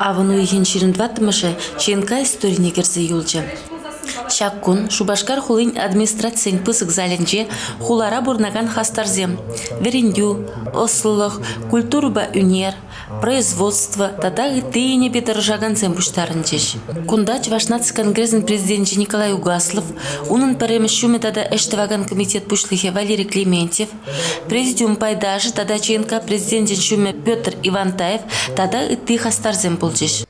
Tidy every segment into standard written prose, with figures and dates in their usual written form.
Авӑн уйӑхӗн 24-мӗшӗ ЧНК историне кӗрсе юлчӗ. Ҫак кун Шупашкар хулин администрацийӗн пысӑк залӗнче хулара пурӑнакан хастарсем вӗрентӳ, ӑслӑлӑх, культурӑпа ӳнер, производство тата ытти енӗпе тӑрӑшакансем пуҫтарӑнчӗҫ. Кунта Чӑваш наци конгресӗн президенчӗ Николай Угаслов, унӑн пӗрремӗш ҫумӗ тата ӗҫ тӑвакан комитет пуҫлӑхӗ Валерий Клементьев, Президиум пайташӗ тата ЧНК президенчӗн ҫумӗ Петр Ивантаев тата ытти хастарсем пулчӗҫ.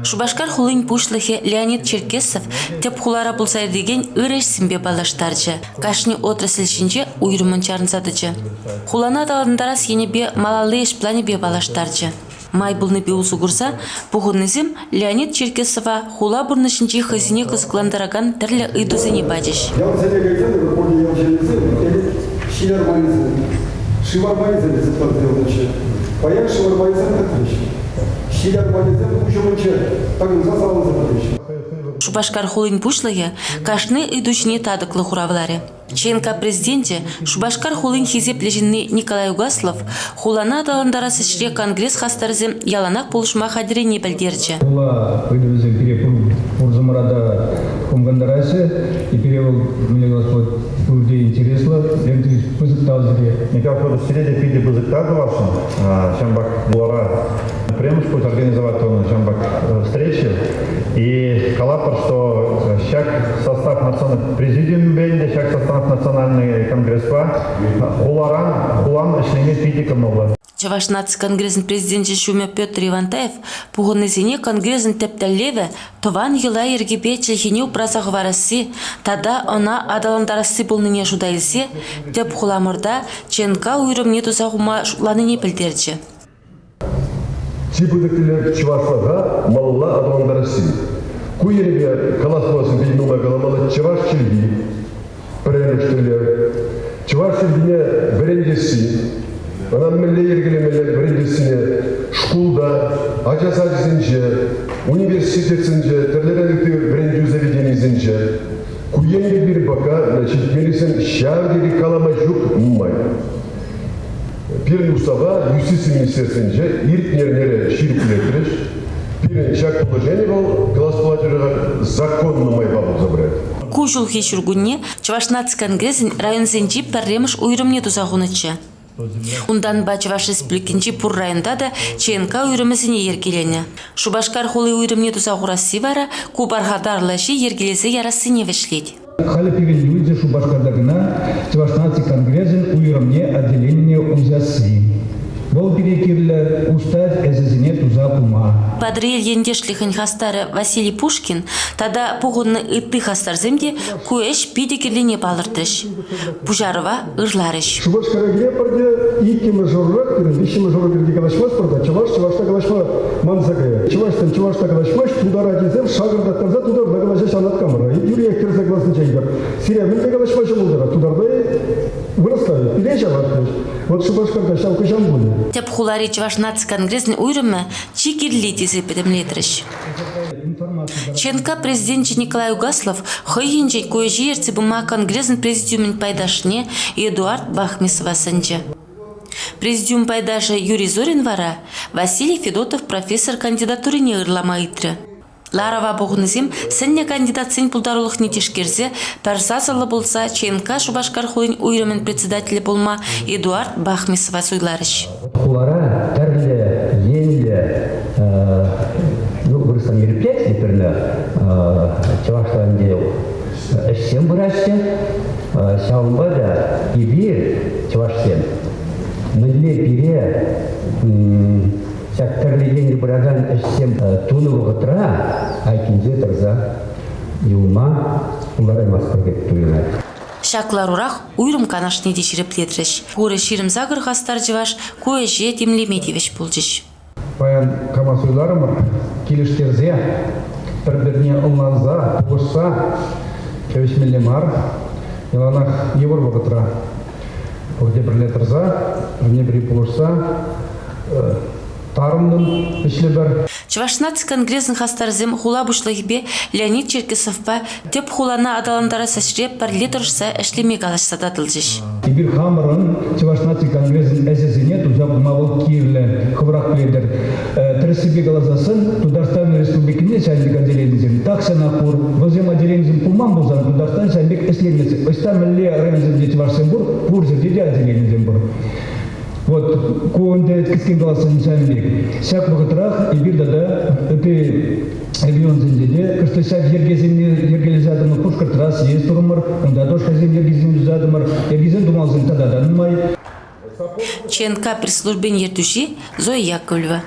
Шупашкар хулин пуҫлӑхӗ Леонид Черкесов тӗп хулара пулса иртекен ырӑ ӗҫсемпе паллаштарчӗ, кашни отрасль ҫинче уйрӑммӑн чарӑнса тӑчӗ. Хулана аталантарас енӗпе малалли ӗҫ планӗпе паллаштарчӗ. Май пулнипе усӑ курса пухӑннисем Леонид Черкесова хула пурнӑҫӗнчи хӑйсене кӑсӑклантаракан тӗрлӗ ыйтусене пачӗҫ. Ялсене кайсан эпир пурте ял ҫыннисем, ӗлӗк ҫил арманӗсем, шыв арманӗсем тесе юлнӑччӗ. Паян шыв арманӗсем пӗтрӗҫ. Ҫил арманӗсем куҫ умӗнче такӑнса саланса пӗтрӗҫ. Шупашкар хулин пуҫлӑхӗ кашни ыйту ҫине татӑклӑ хуравларӗ. ЧНК президенчӗ, Шупашкар хулин хисеплӗ ҫынни Николай Угаслов хулана аталантарас ӗҫре конгресс хастарӗсем яланах пулӑшма хатӗррине пӗлтерчӗ. Хула ыйтӑвӗсем пире пурсӑмӑра та хумхантараҫҫӗ. Пире вӑл мӗнле калас пулать, пурте интереслӗ. Пысӑк тав сире. Николай Федорович, сире те питӗ пысӑк тав тӑвасшӑн. Ҫавӑнпа хулара пӗрремӗш путь организовать тунӑ ҫамрӑк встречи. И калатпӑр, что ҫак состав национальный президиумпе ӗнтӗ ҫак состав национальный конгреспа хуларан хулан ӗҫлеме питӗ кӑмӑллӑ. Чӑваш наци конгресӗн президенчӗн ҫумӗ Петр Ивантаев пухӑннисене конгресӑн тӗп тӗллевӗ тӑван йӑла-йӗркепе чӗлхене упраса хӑварасси тата ӑна аталантарасси пулнине шута илсе тӗп хуламӑрта ЧНК уйрӑмне туса хума шутланине пӗлтерчӗ. Чи пысӑк тӗллев чӑвашлӑха малалла аталантарасси. Ку енӗпе калас пуласси питӗ нумай каламалла чӑваш чӗлхи пӗрремӗш тӗллев. Чӑваш чӗлхине вӗрентесси, ӑна мӗнле йӗркелемелле вӗрентессине шкулта, ача сачӗсенче, университетсенче, тӗрлӗрен ытти вӗрентӳ заведенийӗсенче. Ку енӗпе пирӗн пока ҫитменлӗхсем ҫав тери калама ҫук нумай. Пирӗн устава юстици министерствинче иртнӗ эрнере ҫирӗплетрӗҫ. Пирӗн ҫак положени вӑл класс платежӗ законлӑ майпа пулса пырать. Ку ҫулхи ҫуркунне Чӑваш наци конгресӗн районсенчи пӗрремӗш уйрӑмне туса хунӑччӗ. Унтанпа Чӑваш Республикинчи пур районта та ЧНК уйрӑмӗсене йӗркеленӗ. Шупашкар хули уйрӑмне туса хурасси вара ку пархатарлӑ ӗҫе йӗркелесе ярассине вӗҫлет. Халӗ пирӗн юлчӗ Шупашкарта кӑна Чӑваш наци конгресӗн уйрӑмне отделенине уҫасси. Вӑл пире кирлӗ устав ӗҫӗсене туса пыма. Патӑрьел ентешлӗхӗн хастарӗ Василий Пушкин тата пухӑннӑ ытти хастарсем те ку ӗҫ питӗ кирлине палӑртрӗҫ, пуҫарӑва ырларӗҫ. Шупашкара килетпӗр те иккӗмӗш ӑрурах пирӗн виҫҫӗмӗш ӑру пирки калаҫмастпӑр та чӑваш чӑвашла калаҫма манса каять. Чӑвашсем чӑвашла калаҫмасть, тутар ачисем шакӑртаттарса тутарла калаҫаҫҫӗ Анат Камӑра. Юриех кӗрсе класӗнче ыйтап. Сире мӗнле калаҫма ҫӑмӑлтарах, тутарла-и, вырӑсла-и? Пире ҫавах Вот Шупашкарта ҫав хӑҫан пулӗ? Тӗп хулари Чӑваш наци конгресӗн уйрӑмӗ чи кирли тесе пӗтӗмлетрӗҫ. ЧНК президенчӗ Николай Угаслов хӑй енчен ку ӗҫе ертсе пыма Конгресӑн президиумӗн пайташне Эдуард Бахмисова сӗнчӗ. Президиум пайташӗ Юрий Зорин вара Василий Федотов профессор кандидатурине ырлама ыйтрӗ. Ларӑва пухӑннисем сӗннӗ кандидатсен пултарулӑхне тишкерсе пӗр сасӑллӑ пулса ЧНК Шупашкар хулин уйрӑмӗн председателӗ пулма Эдуард Бахмисова суйларӗҫ. Хулара тӗрлӗ енлӗ ну, вырӑсла мероприяти тӗрлӗ чӑвашла ӗнтӗ ӗҫсем пыраҫҫӗ. Ҫавӑнпа та эпир, чӑвашсем, мӗнле пире ҫак тӗрлӗ енлӗ пыракан ӗҫсем тунӑ вӑхӑтра айккинче тӑрса юлма пултараймастпӑр пек туйӑнать. Ҫак ларурах уйрӑм канашне те ҫирӗплетрӗҫ. Пурӗ 28 хастар чӑваш ку ӗҫе тимлеме тивӗҫ пулчӗҫ. Паян кама суйларӑмӑр, килӗштерсе, пӗр-пӗрне ӑнланса, пулӑшса кӗвӗҫмелле мар. Яланах йывӑр вӑхӑтра пурте пӗрле тӑрса, пӗрне-пӗри пулӑшса тарӑннӑн ӗҫлӗпӗр. Чӑваш наци конгресӗн хастарӗсем хула пуҫлӑхӗпе Леонид Черкесовпа тӗп хулана аталантарас ӗҫре пӗрле тӑрӑшса ӗҫлеме калаҫса татӑлчӗҫ. Эпир хамӑрӑн Чӑваш наци конгресӗн ӗҫӗсене туса пыма вӑл кирлӗ, хӑвӑрах пӗлетӗр. Тӗрӗссипе каласассӑн, Тутарстан Республикинче ҫавӑн пек отделенисем тахҫанах пур. Вӗсем отделенисем пулман пулсан Тутарстан ҫавӑн пек ӗҫлемест. Ӑҫта мӗнле районсенче чӑвашсем пур, пур ҫӗрте те отделенисем пур. Вот ку ӗнтӗ кӗскен каласан ҫавӑн пек. Ҫак вӑхӑтрах эпир тата ытти регионсенче те кӑшт ҫак йӗркесене йӗркелесе тӑмӑр, Пушкӑртра съезд турӑмӑр, унта тоже хӑйсен йӗркисене туса тӑмӑр. Йӗркесем тумаллисем тата та нумай. ЧНК пресс-службин ертӳҫи Зоя Яковлева.